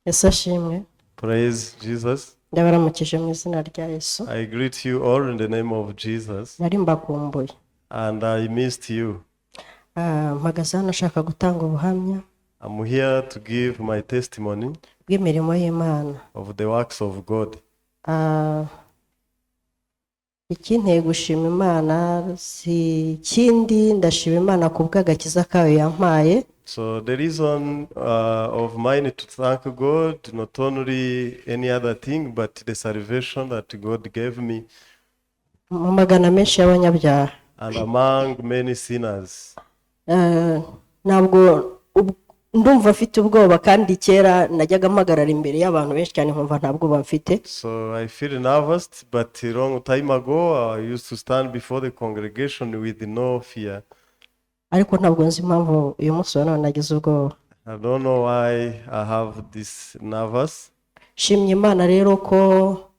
Yesu ashimwe. Praise Jesus. Ndabaramukije mu izina rya Yesu. I greet you all in the name of Jesus. Nari mbakumbuye. And I missed you. Ah, mpagaze hano nshaka gutanga ubuhamya I'm here to give my testimony bw'imirimo y'Imana. Of the works of God. Ah, ikinteye gushima Imana si ikindi, ndashima Imana ku bw'agakiza kayo yampaye. So the reason of mine to thank God, not only any other thing, but the salvation that God gave me mu magana menshi y'abanyabyaha. And among many sinners. Eh, ntabwo ndumva mfite ubwoba, kandi kera najyaga mpagarara imbere y'abantu benshi cyane nkumva nta bwoba mfite. So I feel nervous, but a long time ago I used to stand before the congregation with no fear. Ariko ntabwo nzi impamvu uyu munsi wa none nagize ubwoba. I don't know why I have this nervous. Nshimye Imana rero ko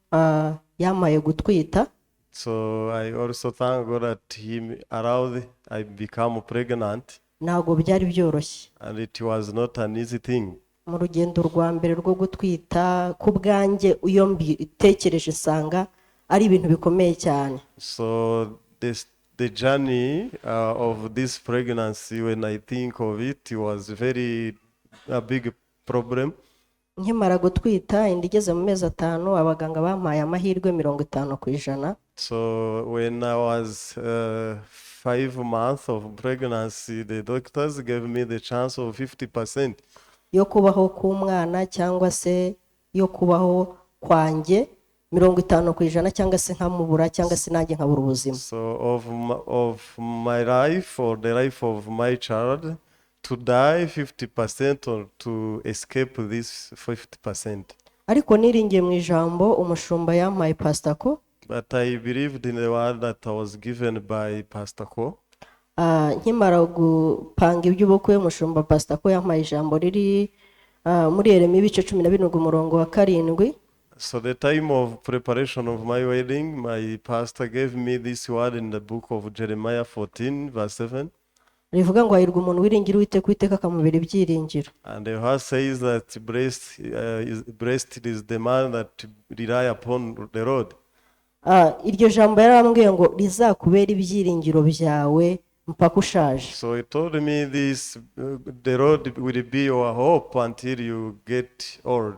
yampaye gutwita. So I also thank God that He allowed I become pregnant, Ntabwo byari byoroshye. And it was not an easy thing. Mu rugendo rwa mbere rwo gutwita, ku bwanjye iyo mbitekereje nsanga ari ibintu bikomeye cyane. So this the journey of this pregnancy, when I think of it, it was very a big problem. Nkimara gutwita, inda igeze mu mezi 5, abaganga bampaye amahirwe 50%. So when I was 5 months of pregnancy, the doctors gave me the chance of 50% yo kubaho k'umwana cyangwa se yo kubaho kwanjye, 50%, cyangwa se nkamubura, cyangwa se nanjye nkabura ubuzima. So of my life or the life of my child, to die 50% or to escape this 50%. Ariko niringiye mu ijambo umushumba yampaye, Pastor Ko. But I believed in the word that I was given by Pastor Ko. Ah, nkimara gupanga iby'ubukwe, umushumba Pastor Ko yampaye ijambo riri muri Yeremiya ibice 17 umurongo wa 7. So the time of preparation of my wedding, my pastor gave me this word in the book of Jeremiah 14, verse 7. Rivuga ngo hahirwa umuntu wiringira Uwiteka, Uwiteka akamubera ibyiringiro. And the verse says that blessed is the man that rely upon the Lord. Ah, iryo jambo yarambwiye ngo rizakubera ibyiringiro byawe mpaka ushaje. So he told me this, the Lord will be your hope until you get old.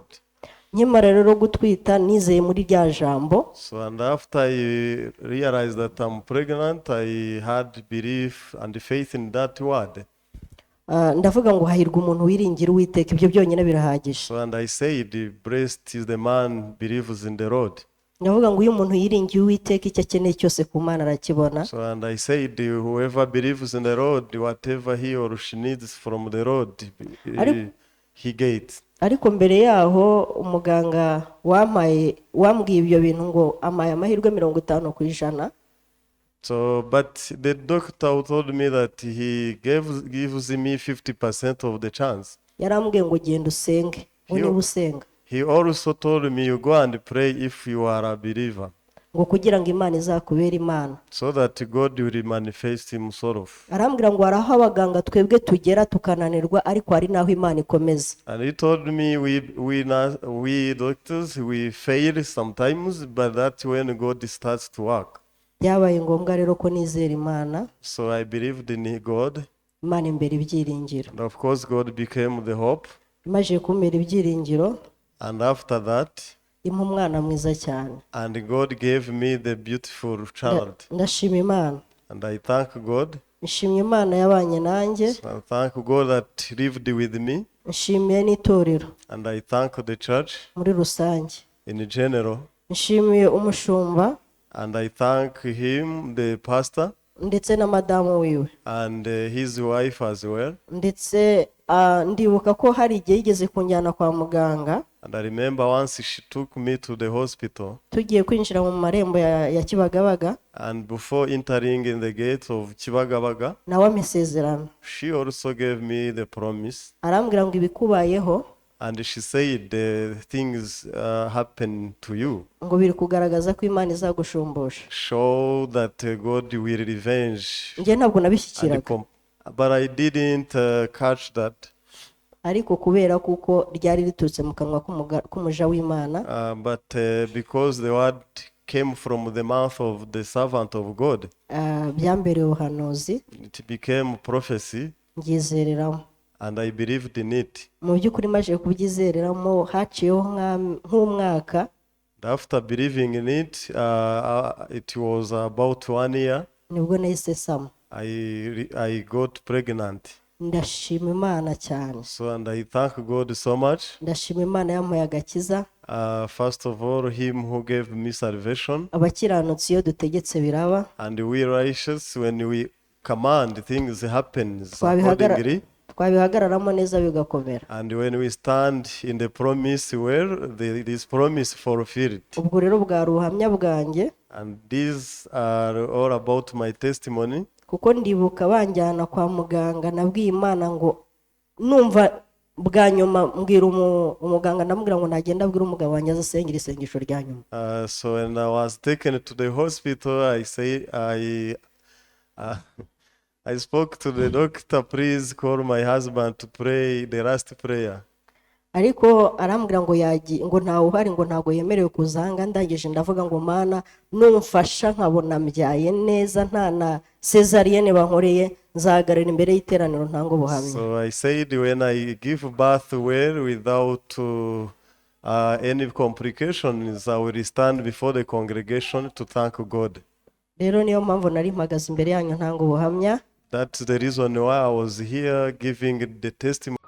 Nkimara rero gutwita, nizeye muri rya jambo. So and after I realized that I'm pregnant, I had belief and faith in that word. Ah, ndavuga ngo hahirwa umuntu wiringira Uwiteka, ibyo byonyine birahagije. So and I said, "Blessed is the man believes in the Lord." Ndavuga ngo iyo umuntu yiringiye Uwiteka, icyo akeneye cyose ku Mana arakibona. So and I said, "Whoever believes in the Lord, whatever he or she needs from the Lord, he gets." Ariko mbere yaho, umuganga wampaye, wambwiye ibyo bintu ngo ampaye amahirwe 50%, So, but the doctor who told me that he gives me 50% of the chance. Yarambwiye ngo genda usenge, ngo niba usenga, He also told me, "You go and pray if you are a believer," ngo kugira ngo Imana izakubere Imana. So that God will manifest himself. Arambwira ngo hari aho abaganga twebwe tugera tukananirwa, ariko hari n'aho Imana ikomeza. And he told me, We doctors, we fail sometimes, but that's when God starts to work." Byabaye ngombwa rero ko nizera Imana. So I believed in God. Imana imbera ibyiringiro. And of course, God became the hope. Imaze kumbera ibyiringiro, And after that, impa umwana mwiza cyane. And God gave me the beautiful child. Ndashima Imana. And I thank God. Nshimye Imana yabanye nanjye. I thank God that lived with me. Nshimiye n'itorero And I thank the church muri rusange. In general. Nshimiye umushumba And I thank him, the pastor, ndetse na madamu wiwe. And his wife as well. Ndetse ndibuka ko hari igihe yigeze kunjyana kwa muganga. And I remember once she took me to the hospital. Tugiye kwinjira mu marembo ya Kibagabaga, And before entering in the gate of Kibagabaga, nawe ampa isezerano. She also gave me the promise. Arambwira ngo ibikubayeho, And she said, "The things happen to you ngo biri kugaragaza ko Imana izagushumbusha. Show that God will revenge." Njye ntabwo And nabishyikiraga. But I didn't catch that. Ariko kubera kuko ryari riturutse mu kanwa k'umuja w'Imana, But because the word came from the mouth of the servant of God, byambereye ubuhanuzi, it became prophecy mbyizereramo. And I believed in it. Mu by'ukuri maze kubyizereramo haciyeho nk'umwaka, And after believing in it, it was about one year, nibwo nahise nsama. I got pregnant. Ndashima Imana cyane. So, and I thank God so much. Ndashima Imana yampaye agakiza. First of all, Him who gave me salvation, Abakiranutsi iyo dutegetse biraba. And we righteous, when we command, things happens accordingly. Twabihagararamo neza bigakomera. And when we stand in the promise well, this promise fulfilled. Ubwo rero bwari ubuhamya bwanjye. And these are all about my testimony. Kuko ndibuka banjyana kwa muganga nabwiye Imana ngo numva bwa nyuma mbwira umuganga ndamubwira ngo nagenda abwira umugabo wanjye azasengera isengesho rya nyuma. So when I was taken to the hospital, I say I spoke to the doctor, "Please call my husband to pray the last prayer." Ariko arambwira ngo yagiye ngo ntawe uhari ngo ntabwo yemerewe kuza aha ngaha. Ndangije ndavuga ngo Mana numfasha nkabona mbyaye neza nta na césarienne bankoreye nzahagarara imbere y'iteraniro ntanga ubuhamya. So I said, when I give birth well without any complications, I will stand before the congregation to thank God. Rero niyo mpamvu nari mpagaze imbere yanyu ntanga ubuhamya. That's the reason why I was here giving the testimony.